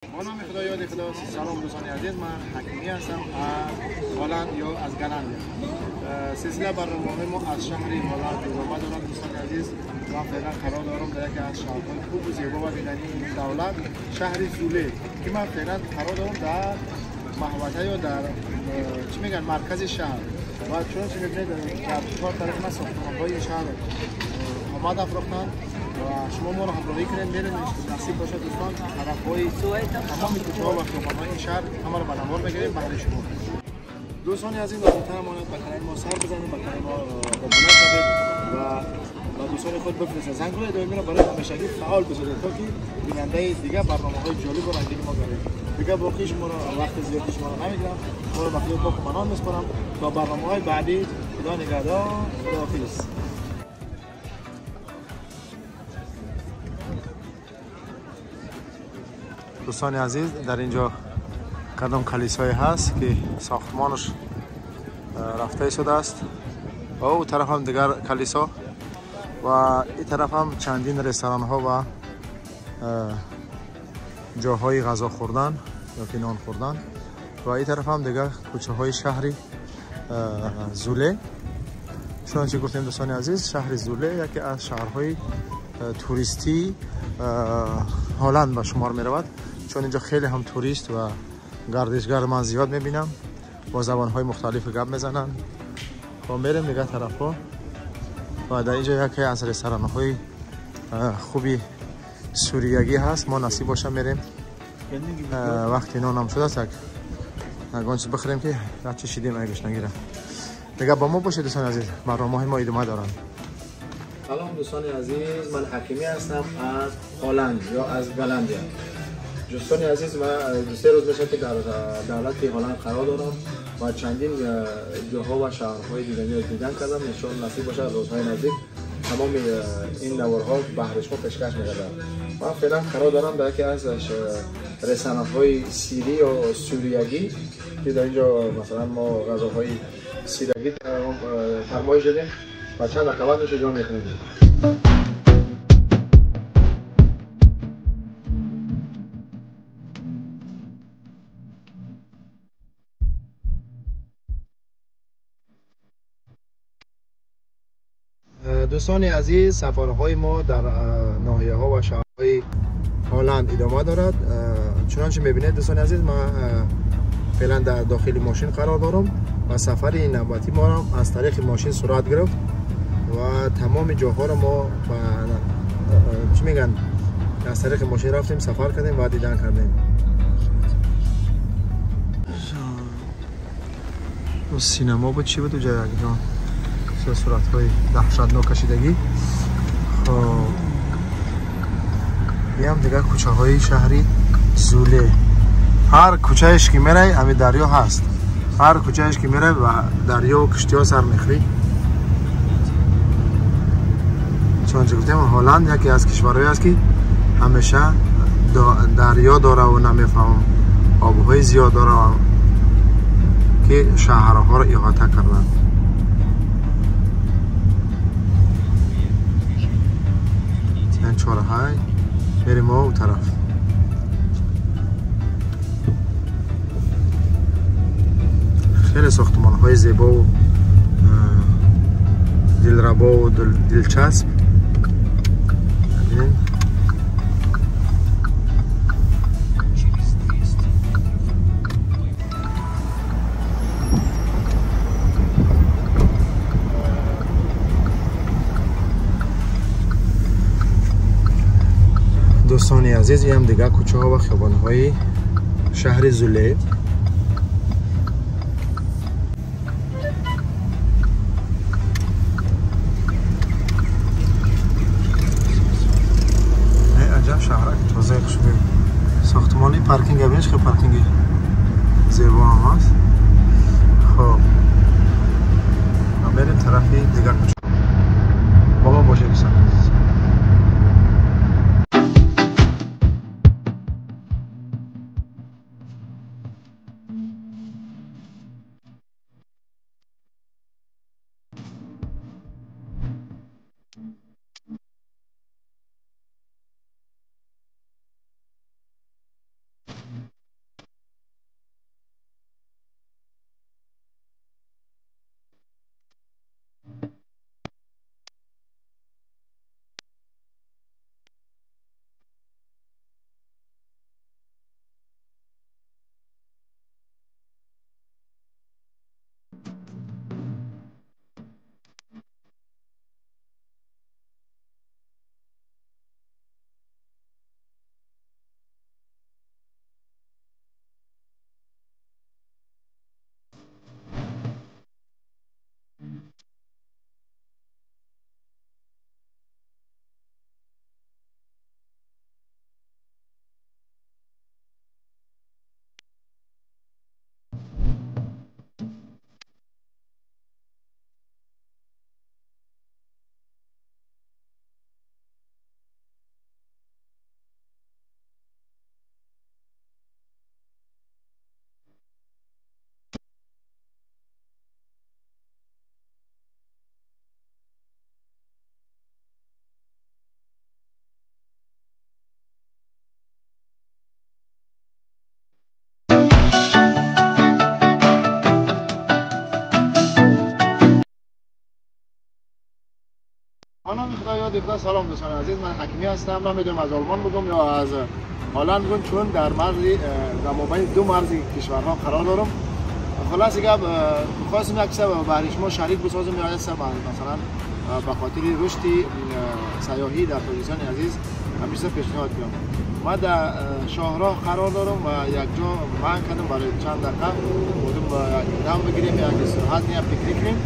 با نام خدا یاد خدا. سلام دوستان عزیز، من حکیمی هستم از هلند یا از گلند. سلسله برنامه ما از شهر هلند ادامه دارد. دوستان عزیز، من فعلا قرار دارم در یکی از شهرهای خوب و زیبا و دیدنی این دولت، شهر زوله، که من فعلا قرار دارم در محوطه یا در چی میگن مرکز شهر. و چون چه میبینید در چهار طرف من ساختمان‌های شهر آمد افروختن و شما ما رو همراهی کنید. میریم نصیب باشه دوستان، طرف‌های تمام کوچه‌ها و خیابان‌های این شهر همه رو به نوار بگیریم برای شما. دوستان عزیز، نگفتن نماند به کانال ما سر بزنید، به کانال ما ابونه شوید و با دوستان خود بفرستید. زنگوله دائمی رو برای همیشگی فعال بذارید تا که بیننده دیگه برنامه‌های جالب و رنگین ما گردید. دیگه باقی شما رو وقت زیادی شما رو نمیگیرم، شما رو به خدای پاک و منان میسپارم تا برنامه‌های بعدی. خدا نگهدار، خداحافظ. دوستان عزیز، در اینجا کدام کلیسای هست که ساختمانش رفته شده است و او طرف هم دیگر کلیسا و این طرف هم چندین رستوران ها و جاهای غذا خوردن یا که نان خوردن و این طرف هم دیگر کوچه های شهری زوله. چنانچه گفتیم دوستان عزیز، شهر زوله یکی از شهرهای توریستی هلند به شمار می رود، چون اینجا خیلی هم توریست و گردشگر من زیاد میبینم، با زبانهای مختلف گپ میزنن. خب میریم دیگه طرف ها و در اینجا یکی از رستوران های خوبی سوریگی هست. ما نصیب باشه میریم وقتی نان هم شده است یک چیز بخوریم که چه شیدیم اگه نگیرم. دیگه با ما باشید دوستان عزیز، برنامه‌های ما ادامه دارن. سلام دوستان عزیز، من حکیمی هستم از هلند یا از گلندیا. دوستان عزیز، من 3 روز میشه که در دولت هلند قرار دارم و چندین جاها و شهرهای دیدنی رو دیدن کردم. انشاءالله نصیب باشه روزهای نزدیک تمام این نوارها بهر شما پیشکش می‌گردم. من فعلا قرار دارم در یکی از رستوران‌های سیری یا سوریگی که در اینجا مثلا ما غذاهای سیرگی فرمایش دادیم و چند دقیقه بعدش اجرا می‌کنیم. دوستان عزیز، سفرهای ما در ناحیه ها و شهرهای هلند ادامه دارد. چنانچه میبینید دوستان عزیز، ما فعلا در داخل ماشین قرار دارم و سفر این نوبتی ما را از طریق ماشین صورت گرفت و تمام جاها را ما چی میگن از طریق ماشین رفتیم، سفر کردیم و دیدن کردیم. سینما بود چی بود اونجا جان؟ صورت های دهشتناک کشیدگی. خب هم دیگه کوچه های شهری زوله. هر کوچهش که میره همین دریا هست، هر کوچهش که میره و دریا و کشتی ها سر میخوری. چون گفتیم هلند یکی از کشورهایی است که همیشه دریا داره و نمیفهم آبهای زیاد داره که شهرها رو احاطه کردن. این چهارهای بریم ما اون طرف. خیلی ساختمان های زیبا و دلربا و دلچسب. ببینید دوستان عزیز، این هم دیگه کوچه ها و خیابان های شهر زوله. عجب شهرک تازه خوشگل. ساختمانی پارکینگ ببینید، خیلی پارکینگ زیبا هم هست. خب ما بریم طرف دیگه کوچه. با ما باشید دوستان. خدا، سلام دوستان عزیز، من حکیمی هستم. نمیدونم از آلمان بگم یا از هلند بگم، چون در مرز در مابین دو مرز کشورها قرار دارم. خلاص دیگه خواستم یک سه برای شما شریک بسازم یا یک مثلا به خاطر رشد سیاحی در تاجیکستان عزیز همیشه پیشنهاد کنم. ما در شاهراه قرار دارم و یک جا من کردم برای چند دقیقه بودم یک دم بگیریم، یک استراحت یا پیکنیک کنیم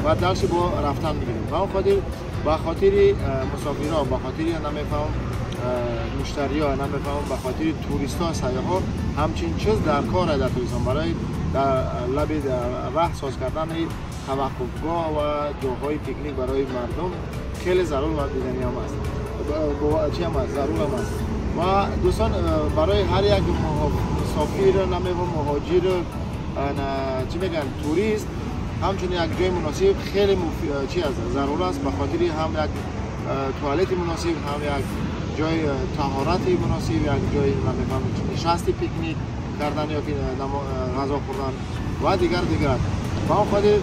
و درش با رفتن بگیریم. و اون خاطر به خاطر مسافرها، به خاطر نمیفهم مشتری‌ها، نمیفهم به خاطر توریست‌ها، سیاح‌ها همچین چیز در کار در تاجیکستان برای در لب راه ساز کردن توقفگاه و جاهای پیکنیک برای مردم خیلی ضرور و دیدنی هم است، چی هم است، ضرور هم است. و دوستان برای هر یک مسافر، نمیفهم مهاجر، چی میگن توریست، همچون یک جای مناسب خیلی چی است، ضرور است. به خاطر هم یک توالت مناسب، هم یک جای طهارت مناسب، یک جای نمیفهم نشست پیکنیک کردن یا که غذا خوردن و دیگر. با اون خاطر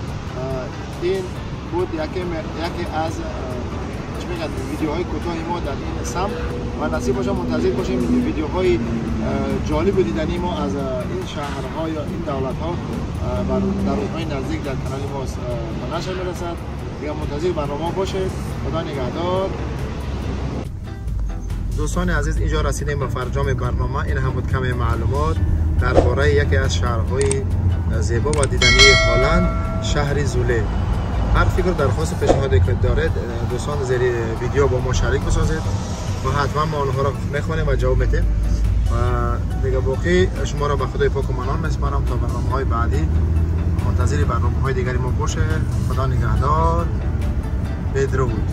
این بود یکی از چی میگن ویدیوهای کوتاه ما در این سمت و نصیب باشه منتظر باشیم ویدیوهای جالب و دیدنی ما از این شهرها یا این دولت‌ها در روزهای نزدیک در کانال ما به نشر میرسد. دیگه منتظر برنامه باشید. خدا نگهدار. دوستان عزیز، اینجا رسیدیم به فرجام برنامه. این هم بود کمی معلومات درباره یکی از شهرهای زیبا و دیدنی هلند، شهر زوله. هر فکر، درخواست و پیشنهادی که دارید دوستان زیر ویدیو با ما شریک بسازید و حتما ما آنها را میخوانیم و جواب میدیم. و دیگه باقی شما را به خدای پاک و منان میسپارم تا برنامه‌های بعدی. منتظر برنامه‌های دیگری ما باشه. خدا نگهدار. بدرود.